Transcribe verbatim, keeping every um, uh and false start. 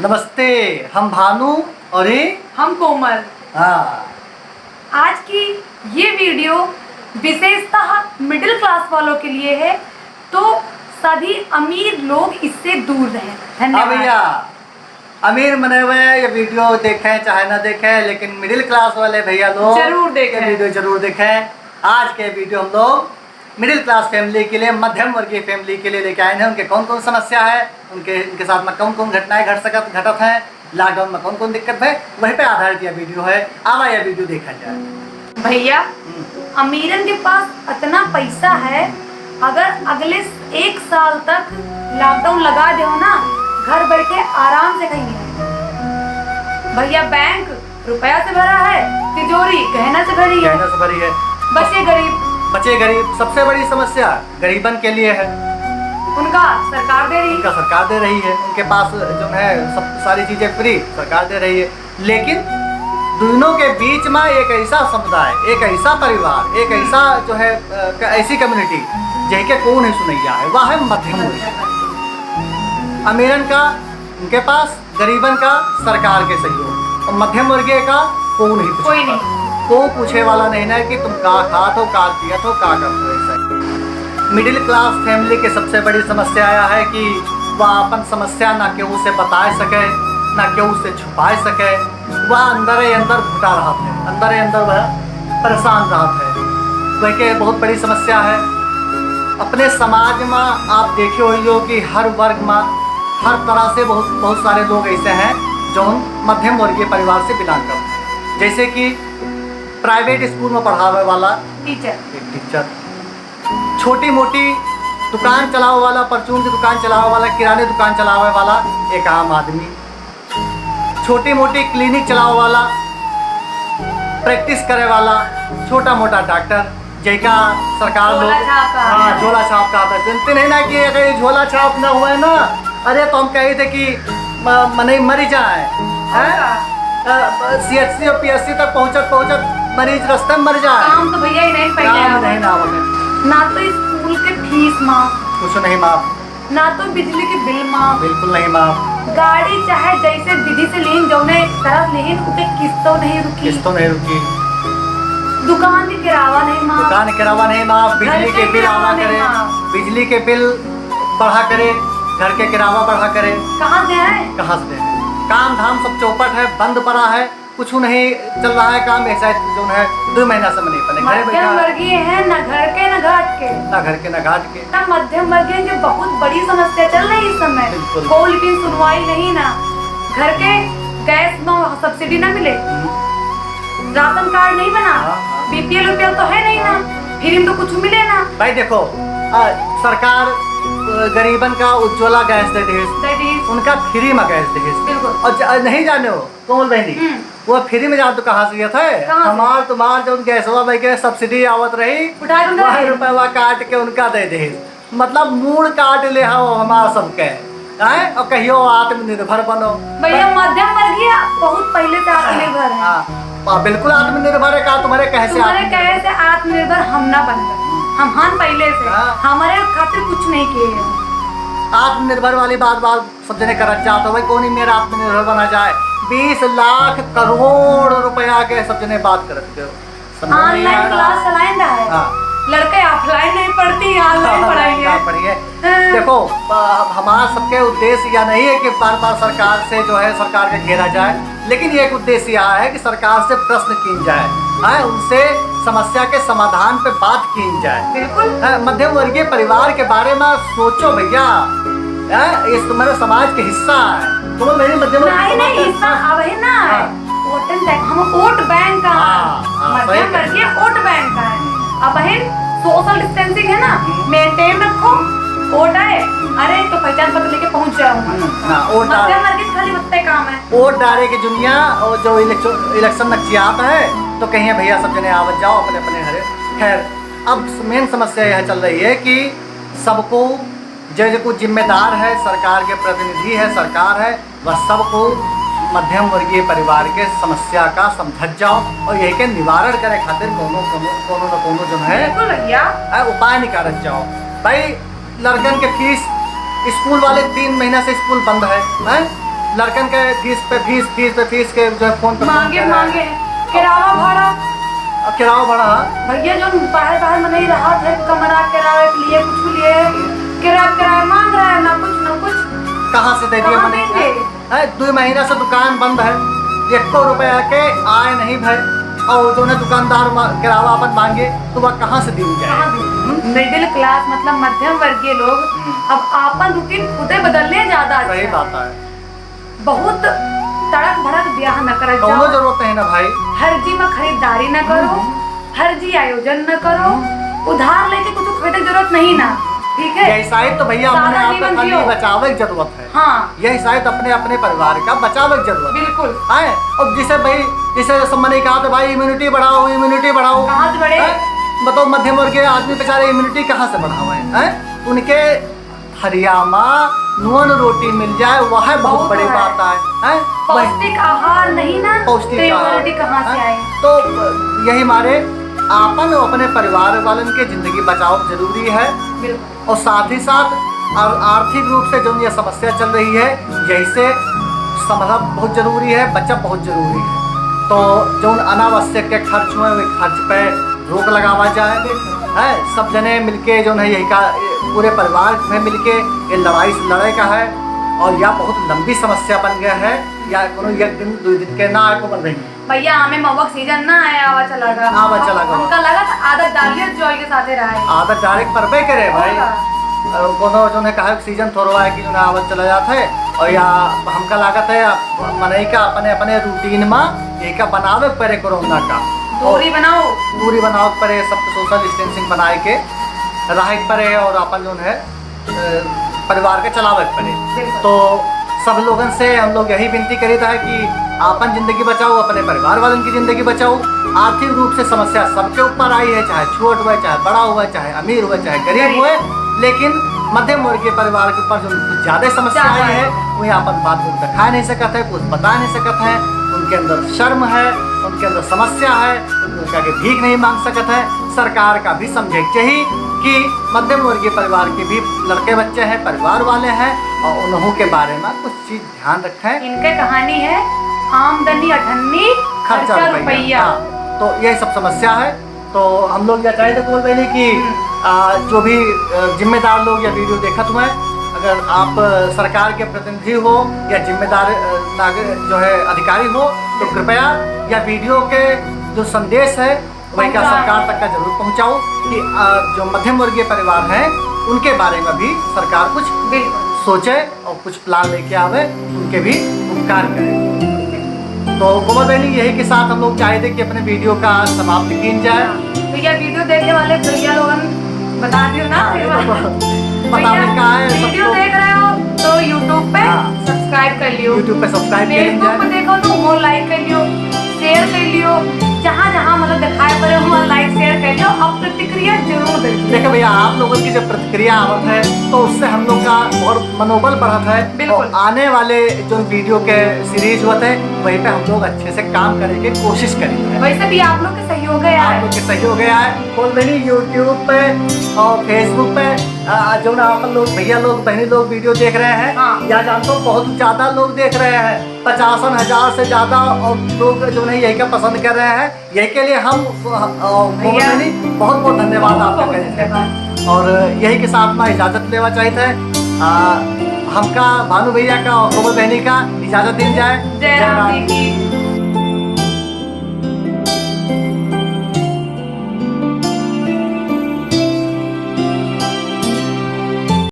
नमस्ते, हम भानु और ये हम कोमल। हाँ। आज की ये वीडियो विशेषतः मिडिल क्लास वालों के लिए है, तो सभी अमीर लोग इससे दूर रहें। धन्यवाद। हाँ भैया, अमीर मने हुए ये वीडियो देखें चाहे ना देखें, लेकिन मिडिल क्लास वाले भैया लोग जरूर देखें। ये वीडियो जरूर देखें। आज के वीडियो हम लोग मिडिल क्लास फैमिली के लिए, मध्यम वर्गीय फैमिली के लिए लेके आए हैं। उनके कौन कौन समस्या है, उनके, उनके साथ में कौन कौन घटनाएं घट सकत, घटत हैं, लॉकडाउन में कौन कौन दिक्कत है, वही पे आधारित यह वीडियो है। आवा यह वीडियो देखा जाए। भैया, हम्म। अमीरन के पास इतना पैसा है, अगर अगले एक साल तक लॉकडाउन लगा दे हो ना, घर बैठे आराम से खाएंगे। भैया, बैंक रुपया से भरा है, तिजोरी गहना से भरी है। गहना से भरी है। बचे गरीब। बचे गरीब, सबसे बड़ी समस्या गरीबन के लिए है। उनका सरकार दे रही है। उनका सरकार दे रही है, उनके पास जो है सब सारी चीजें फ्री सरकार दे रही है, लेकिन दोनों के बीच में एक ऐसा समुदाय, एक ऐसा परिवार, एक ऐसा जो है, अ, क-, ऐसी कम्युनिटी जिनके कौन ही सुनैया है, वह है मध्यम वर्ग। अमीरन का उनके पास, गरीबन का सरकार के सहयोग, और मध्यम वर्गीय का कोई नहीं पूछे कोई वाला। नहीं। कोई पूछे वाला नहीं ना कि तुम का खात हो, का पियत हो, का करत हो, ऐसा। मिडिल क्लास फैमिली के सबसे बड़ी समस्या यह है कि वह अपन समस्या ना केहू से बताए सके, ना केहू से छुपाए सके। वह अंदर ही अंदर घुटा रहत है, अंदर ही अंदर वह परेशान रहत है। वह के बहुत बड़ी समस्या है। अपने समाज में आप देखे होइयो कि हर वर्ग में, हर तरह से बहुत, बहुत सारे लोग ऐसे हैं जो मध्यम वर्गीय परिवार से बिलोंग करते हैं। जैसे कि प्राइवेट स्कूल में पढ़ावे वाला टीचर। एक टीचर, छोटी मोटी दुकान चलावे वाला, परचून की दुकान चलावे वाला, किराने दुकान चलावे वाला एक आम आदमी, छोटी मोटी क्लिनिक चलावे वाला, प्रैक्टिस करे वाला, छोटा मोटा डॉक्टर, जेका सरकार झोला लोग छाप का। हाँ, झोला छाप का आता है। सुनते नहीं ना कि अगर ये झोला छाप ना हुआ है ना, अरे तो हम कही थे कि म-, मनई मरी जाए, हैं? अच्छा। अ, सीएचसी और पीएचसी तक पहुँचत पहुँचत मरीज रस्ते में मर जाए। काम तो भैया ही नहीं पहले काम आवे। नहीं ना आवे। ना तो स्कूल के फीस माफ। कुछ नहीं माफ। ना तो बिजली के बिल माफ। बिल्कुल नहीं माफ। गाड़ी चाहे जैसे विधि से लीन, जौने तरह लीन, उके किस्तो नहीं रुकी। किस्तो नहीं रुकी। दुकान के किरावा नहीं माफ। दुकान के किरावा नहीं माफ, घर बिजली के के बिल किरावा आवा नहीं करे, माफ। बिजली के बिल बढ़ा करे, घर के किरावा बढ़ा करे। कहाँ से आए? कहाँ से आए? काम धाम सब चौपट है, बंद पड़ा है, कुछ नहीं चल रहा है काम, ऐसा जो है दो महीना से नहीं बने, घरे मध्यम बैठा है। वर्गीय है, ना घर के, ना घाट के। ना घर के, ना घाट के। ना मध्यम वर्गीय के बहुत बड़ी समस्या चल रही है इस समय। बिल्कुल। कोई लेकिन सुनवाई नहीं ना, घर के गैस में सब्सिडी ना मिले, हम्म। राशन कार्ड नहीं बना, हाँ, हाँ। बीपीएल वीपीएल तो है नहीं ना, हाँ। फ्री में तो कुछ मिले ना। भाई देखो, आ, सरकार, अ, गरीबन का उज्ज्वला गैस दे देहिस, दे देहिस। उनका फ्री में गैस देहिस। बिल्कुल। और ज-, नहीं जाने हो, कोमल बहनी, हम्म। वो फ्री में जान तो कहाँ से था? कहाँ से? हमार तुम्हार जौन गैसवा में के सब्सिडी आवत रही, उठा के उनका वह दे। रुपया काट के उनका दे देहिस। मतलब मूड़ काट ले हो हमार सबके, हैं? और कहियो आत्मनिर्भर बनो। भैया, मध्यम वर्गीय बहुत पहले से आत्मनिर्भर है। हाँ, हाँ, बिल्कुल आत्मनिर्भर है। का तुम्हारे कहे से तुम्हारे आत्मनिर्भर? कहे से आत्मनिर्भर हम ना बन सकते। हम हन पहले से, हाँ। हमारे खातिर कुछ नहीं किए हैं। आत्मनिर्भर वाली बात, बात सब जने करत जात हो भाई, कौन ही मेरा आत्मनिर्भर बना जाए। बीस लाख करोड़ रुपया के सब जने बात करत हो। समझ में नहीं आ रहा। ऑनलाइन क्लास चलाइन रहा है। हाँ। लड़के ऑफलाइन नहीं पढ़ती, ऑनलाइन हाँ, पढ़ाएंगे। क्या पढ़िए? हाँ। देखो, आ, हमारा सबके उद्देश्य यह नहीं है कि बार बार सरकार से जो है सरकार का घेरा जाए, लेकिन ये एक उद्देश्य यह है कि सरकार से प्रश्न कीन जाए, हाँ, उनसे समस्या के समाधान पे बात कीन जाए। बिल्कुल। हाँ, मध्यम वर्गीय परिवार के बारे में सोचो भैया, हाँ, ये तुम्हारे समाज के हिस्सा है, तुम मेरे मध्यम वर्गीय नहीं, समाज नहीं, का हिस्सा हिस्सा। अब है ना। हाँ। वोटन बैंक, हम वोट बैंक का हाँ, है। हाँ, मध्यम सही कहा। वर्गीय वोट बैंक का है। अब है सोशल डिस्टेंसिंग है ना, हम्म। मेंटेन रखो, वोट आए, अरे तो पहचान पत्र लेके पहुंच जाओ। हम्म, हाँ, वोट डाल। मध्यम वर्गीय खाली वत्ते काम है। वोट डाले की दुनिया और जो इलेक्शन, इलेक्शन नक्सियात है, तो कहिए भैया सब जने आवत जाओ अपने अपने घरे। खैर, अब मेन समस्या यह चल रही है कि सबको जो, जो कुछ जिम्मेदार है, सरकार के प्रतिनिधि है, सरकार है, वह सबको मध्यम वर्गीय परिवार के समस्या का समझत जाओ और यही के निवारण करे खातिर कोनो, कोनो, कोनो न कोनो जो है, बिल्कुल भैया। है, उपाय निकारत जाओ। भाई, लड़कन के फीस स्कूल वाले तीन महीना से स्कूल बंद है, हैं? लड़कन के फीस पे फीस, फीस पे फीस के जो है फोन पे फोन मांगे, कर रहे हैं। मांगे। किरावा भाड़ा। अब किरावा भाड़ा, हाँ। भैया, जो बाहर, बाहर मनई रहत है, कमरा किराए के लिए, कुछ लिए, किराया, किराया मांग रहा है, ना कुछ, ना कुछ। कहाँ से दे दिए कहाँ मनई? देंगे? हैं, दुइ महीना से दुकान बंद है, एको रुपया के आय नहीं भय, और जो है दुकानदार मा-, किरावा अपन मांगे, तो वह कहाँ से दीन जाए? कहाँ दीन? हम्म? Middle class, मतलब मध्यम वर्गीय लोग हम्म। अब आपन routine खुदे बदलने ज्यादा सही अच्छा। बात है। बहुत तड़क भड़क ब्याह न करत कौनो जाओ। जरूरत नहीं ना भाई। हर जी में खरीदारी न करो, हम्म। हर जी आयोजन न करो, हम्म। उधार लेके कुछ खरीदे के जरूरत नहीं ना, ठीक है? यही शायद तो भैया अपने सादा आप जीवन खाली जियो। बचावे के जरूरत है। हाँ। यही शायद अपने, अपने परिवार का बचावे के जरूरत है। बिल्कुल। हैं? अब जिसे भाई, जिसे सब मनई कहा तो भाई immunity बढ़ाओ, immunity बढ़ाओ। कहाँ से बढ़े? हैं? बताओ मध्यम वर्गीय आदमी बेचारे immunity कहाँ से बढ़ावे? हैं? उनके थरिया मा नून रोटी मिल जाए, वह बहुत बहुत बड़ी है। बात है, हैं? वह पौष्टिक आहार नहीं ना, पौष्टिक तो आहार, immunity कहाँ से हैं? आए? तो यही मारे आपन और अपने परिवार वालन के जिंदगी बचाओ जरूरी है। बिल्कुल। और साथ ही साथ और आर्थिक रूप से जो ये समस्या चल रही है, यही से संभलना बहुत जरूरी है, बचब बहुत जरूरी है। तो जो अनावश्यक के खर्च हुए, वे खर्च पे रोक लगावा जाए। हैं, सब जने मिलके जो है यही का, पूरे परिवार में मिलके ये लड़ाई से लड़े का है। और या बहुत लंबी समस्या बन गया है, या कोनो एक दिन, दो दिन के ना आए को बन रही है। भैया, हमें महुआ का season ना आया, आवा चला गवा। आवा चला गवा। हमका लगा था आदत डालिए, joy के साथे रहा है। आदत direct परबे करे भाई। और का? अ, कोनो जो है कहा season थोड़ो है कि जो है आवत चला जात है, और या हमका लागत है आप मनई का अपने, अपने routine मा यही का बनावे के परे कोरोना का। दूरी बनाओ। दूरी बनावे के परे, सब social distancing बनाए के रहे के परे और अपन जो है, अ, परिवार के चलावे के परे। बिल्कुल। तो सब लोगन से हम लोग यही विनती करीत है कि आपन जिंदगी बचाओ, अपने परिवार वालन की जिंदगी बचाओ। आर्थिक रूप से समस्या सबके ऊपर आई है, चाहे छोट हुए, चाहे बड़ा हुए, चाहे अमीर हुए, चाहे गरीब गरीब। हुए, लेकिन मध्यम वर्गीय परिवार के ऊपर जो कुछ ज्यादा समस्या ज्यादा आई है। है, वो यहाँ पर बात को दिखा नहीं सकत है, कुछ बता नहीं सकत है, उनके अंदर शर्म है, उनके अंदर समस्या है, उनका के भीख नहीं मांग सकत है। सरकार का भी समझे के चाहिए कि मध्यम वर्गीय परिवार के भी लड़के बच्चे हैं, परिवार वाले हैं, और उन्हों के बारे में कुछ चीज ध्यान रखें। इनके कहानी है आमदनी अठन्नी, खर्चा खर्चा रुपया। रुपया। हाँ, तो यही सब समस्या है। तो हम लोग यह चाहिए थे कोमल बहनी कि, हम्म। आ, जो भी, अ, जिम्मेदार लोग या video देखत हुए, अगर आप, अ, सरकार के प्रतिनिधि हो या जिम्मेदार, अ, नागरिक जो है अधिकारी हो, तो कृपया या video के जो संदेश है वही का पहुंचाओ। सरकार तक का जरूर पहुंचाओ कि, अ, जो मध्यम वर्गीय परिवार हैं उनके बारे में भी सरकार कुछ बिल्कुल। सोचे। और कुछ plan लेके आवे, उनके भी उपकार करे। तो कोमल बहनी, यही के साथ हम लोग चाहे थे कि अपने video का समाप्त कीन जाए। हाँ, तो यह video देखे वाले भैया लोगन बता दियो ना, हाँ, ये तो बतावे भैया, का है, सब video लोग देख रहे हो तो YouTube पे हाँ। Subscribe कर लियो। YouTube पे subscribe कर Facebook जाए। पे देखो तो वो like कर लियो, share कर लियो, जहाँ जहाँ मतलब दिखाए पड़े हुआ like share कर लियो। अब प्रतिक्रिया जरूर दे। देखो भैया, आप लोगों की जब प्रतिक्रिया आवत है तो उससे हम लोग का और मनोबल बढ़त है। बिल्कुल। और आने वाले जो video के series होते हैं, वहीं पे हम लोग अच्छे से काम करने की कोशिश करेंगे। वैसे भी आप लोग के सहयोग है आप यार। लोग के सहयोग है यार। बोल रही YouTube पे और Facebook पे, आ, जो ना आप लोग भैया लोग बहनी लोग video देख रहे हैं, हाँ। या जानते हो बहुत ज्यादा लोग देख रहे हैं, पचासन हजार से ज्यादा और लोग जो है यही का पसंद कर रहे हैं। यही के लिए हम, अ, अ, भैया, कोमल बहनी, बहुत बहुत धन्यवाद बहुत आपका बहुत कहे थे। धन्यवाद। और यही के साथ में इजाजत लेवा चाहिए थे। आ, हमका भानु भैया का और कोमल बहनी का इजाजत दी जाए। जय जय राम राम। जी की।